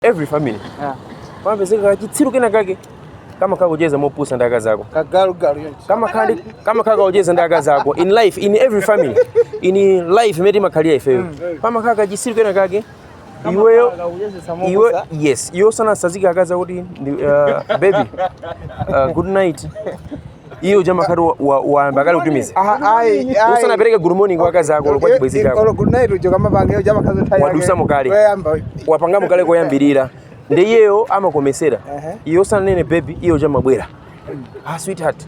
Every family pamapezeka kachitsiru kena kake kamakhala kucheza mopusa ndi akazi ako. Kagalugalu yonse. Kamakhala kakucheza ndi akazi ako. In life, in every family, in life imene timakhalira ifeyo, pamakhala kachitsiru kena kake. Iweyo, iwe, yes, iwe usanasazike akazi akuti baby, good night, iye uja makhati wayamba kale kutumiza. Ayi. Usanapereke good morning kwa akazi ako, kwa chibwenzi chako. Olo good night ujo kamapange uja makhazo nthawi yake. Wadusa kale. Koyamba. Wapangamo kale koyambirira, ndi iyeyo amakomesera. Iye usananene baby, iye uja mabwera, "Ah, sweetheart,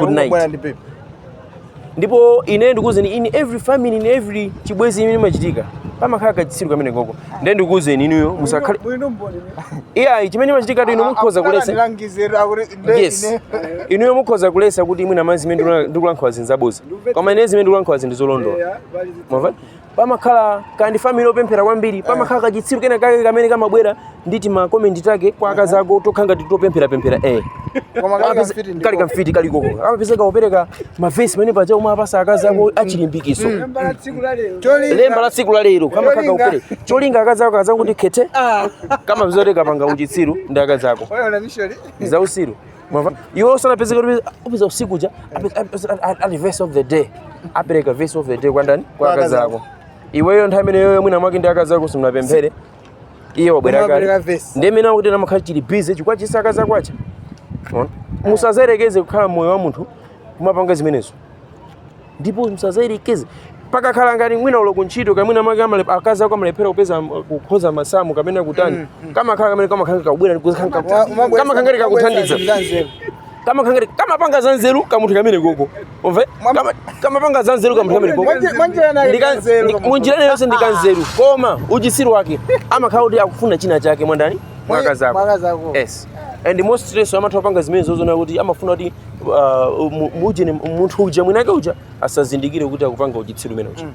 good night." Bwana ndi baby. Ndipo ine ndikuwuzeni, in every family, in every chibwenzi imene imachitika, pamakhala kachitsiru kamene koko. Ndiye ndikuwuzeni, inuyo musakhale iyayi. Chimene imachitika tu, inu mukhoza kulesa. Ndilangizira kuti Yes, inuyo mukhoza kulesa kuti mwina mazi zimene ndikulankhula zinzaboza, koma ine zimene ndikulankhula zindizolondola. Mwamva, pamakhala kandi family opemphera kwambiri, pamakhala kachitsiru kena kake kamene kamabwera nditi ma comment take kwa akazi ako tokha ngati topempherapemphera, eh. Koma kali kamfiti ndiko. Kali kamfiti kalikoko amapezeka kupereka mavesi pamene paja omwe apasa akazi ako achilimbikiso. Lemba la tsiku la lero kamakhala Cholinga. kupereka cholinga akazi ako akazangu kuti khete kama mzote kapanga uchitsiru ndi akazi ako. Oyo mishoni. Za usiru. Mwamva, iwe usanapezeka kuti upeza usiku ja ali verse of the day, apereka verse of the day kwa ndani? Kwa akazi ako. Iweyo nthawi imeneyoyo mwina mwake ndi akazi ako simunapemphere, iye wabwera kale. Umapereka verse. Ndi imene akuti namakhala chili busy chifukwa chisa akazi ako acha. Ona? Musazerekeze kukhala moyo wa munthu kumapanga zimenezo, ndipo musazerekeze pakakhala ngati mwina ulo kuntchito kamwina mwake akazi ako amalephera kupeza kukhoza masamu kamene kutani, kamakhala kamene kamakhala kakubwera, kamakhala ngati kakuthandiza, kamakhala ngati kamapanga za nzeru kamunthu kamene koko. Umve, kamapanga za nzeru kamunthu kamene koko. Mwanjira nayo kanzeru kamunthu. Munjira yonse ndi kanzeru, koma uchitsiru wake amakhala kuti akufuna china chake mwandani? Mwakazi ako. Mwakazi ako. Yes, and most stress amatha kupanga zimene zozona kuti amafuna kuti mujene munthu uja mwinake uja asazindikire kuti akupanga uchitsiru umene uja.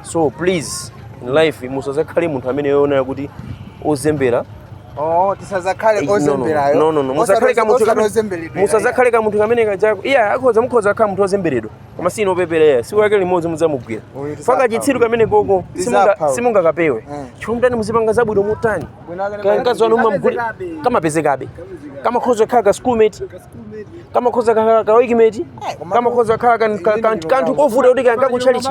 So please, in life musazakhale munthu amene yoona kuti ozembera. Oh, tisazakhale No, no, ozemberayo. no, musakhale kamunthu Osati kamene ozemberedwa. musazakhale kamunthu kamene kajako. Iya, akhoza, mukhoza kukhala munthu ozemberedwa, koma si inopepera iya, siku yake limodzi mudzamugwira. Uyu tisapha. Faka chitsiru kamene koko Tisapha. simungakapewe chifukwa mutani? Muzipanga zabwino mutani? Mkazi wanu mumamuguli, kamapezekabe, kamakhoza kukhala ka schoolmate, kamakhoza kukhala ka workmate, kamakhoza kukhala kanthu kovuta kuti kankakutchalichi.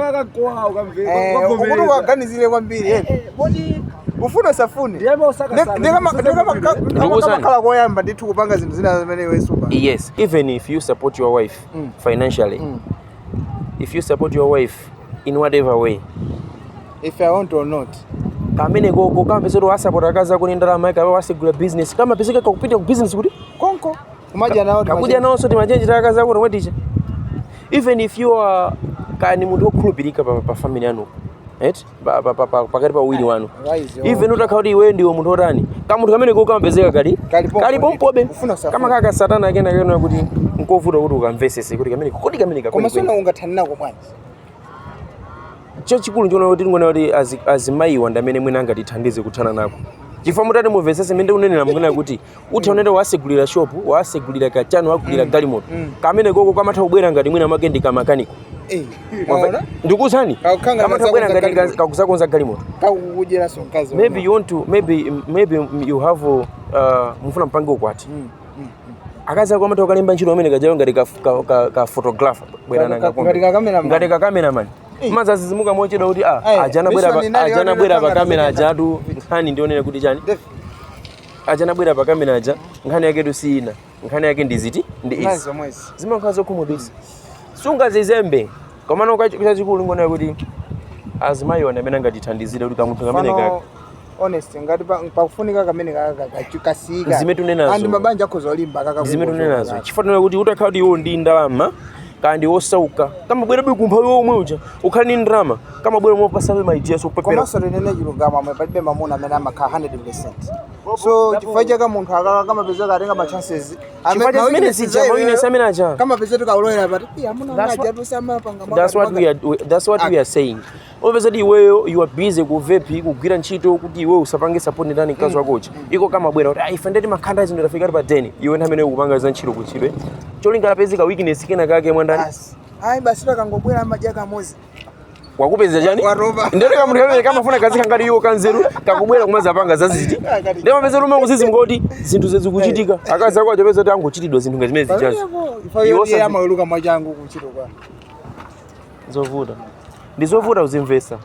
Ukuti ukaganizire kwambiri, eh. Ufuna usafune. Ndikuwuzani. Ndikamakhala koyamba ndithu kupanga zinthu zina zimene iwe supa. Yes, even if you support your wife financially, if you support your wife in whatever way, If I want or not. Kamene koko kamapeza kuti wasapota akazi ako ni ndalama, kawe wasigula business, kamapezeka kakupita ku business kuti Konko. Kumadya nawo. Kakudya nawonso timachenji ta akazi ako tomwe ticha. Even if you are kani munthu wokhulupirika pa family yanu, right, pakati pa uwiri wanu, Wise, oh. even utakhala kuti iweyo ndiwe munthu otani, kamunthu kamene koko kamapezeka kali Kali pompo. Kali pompobe. Ufuna usafune. Kamakhala kasatana kena kena kuti nkovuta kuti ukamvesese kuti kamene kodi kamene Koma kakweni. sona ungathani nako bwanji? Chachikulu ndiona kuti ngona kuti azimayiwa ndi amene mwina angatithandize kuthana nako, chifukwa mutati mumvesese mmene ndikunenera, mukunena kuti utha unene wasegulira shop, wasegulira kachano, wagulira galimoto, kamene koko kamatha kubwera ngati mwina mwake ndi kamakaniko. Eh. Mwaona? Ndikuwuzani, Kakukhala kamatha kubwera ngati kazakonza. kakuzakonza galimoto. Kakukudyeraso mkazi. Maybe you want to, maybe you have mufuna mpange ukwati, akazi ako amatha kukalemba ntchito amene kajayo ngati ka photographer, bwera nanga Ngati ka cameraman. ngati ka cameraman, mazazizimuka mochedwa kuti ah, Eh, ajana bwera mission inali ajana yonena bwera pa kanga kamera tazikenda. ajatu nkhani ndionera kuti chani, Def. ajana bwera pa kamera aja, nkhani yake tu si ina, nkhani yake ndi ziti? Ndi izi. Nazo mwezi. Zimakhala zokhumudwitsa, sungazizembe, komano chachikulu ngona kuti azimayiwa ndi amene angatithandizire kuti kamunthu kamene Fano kaka honest ngati pakufunika kamene kasika. Zimene tunenazo. Andi mabanja akhoza olimba kaka. Zimene tunenazo, chifukwa tunena kuti utakhala kuti iwo ndi ndalama kandi wosauka, kamabwera bikumpha iwo omwe uja, ukhale ndi ndalama, kamabwera mopasabe ma ideas opepera. Komanso tinene chilungamo, amwe palibe mamuna amene amakhala 100%, so chifukwa chake munthu akaka kamapezeka atenga ma chances. Chifukwa cha zimene zija, ma weakness amene aja. Kamapezeka kaulowera pati iya amuna aja tusamapanga. That's what we are saying. Upeza kuti iweyo you are busy ku vape, kugwira ntchito kuti iweyo usapange support ndani? Mkazi wako uja. Iko kamabwera kuti ife ndeti makhanda zinthu tafika pa 10, iwe nthawi imene ukupanga za ntchito kuntchito, cholinga apezeka weakness kena kake mwandani? Basi, ayi, basi takangobwera amadya kamozi. Wakupeza chani? Watopa. Ndere kamunthu kamene kamafuna kazikha ngati iwo kanzeru kakubwera kumazapanga zaziti. Ndiye mapeza lume kuzizimuka kuti zinthu zezikuchitika. Akazi ako achapeza kuti angochitidwa zinthu ngati zimene zichazo. Ifa Iwo yoti amaweruka mwachangu kuntchito kwa. Zovuta, ndi zovuta kuzimvesa.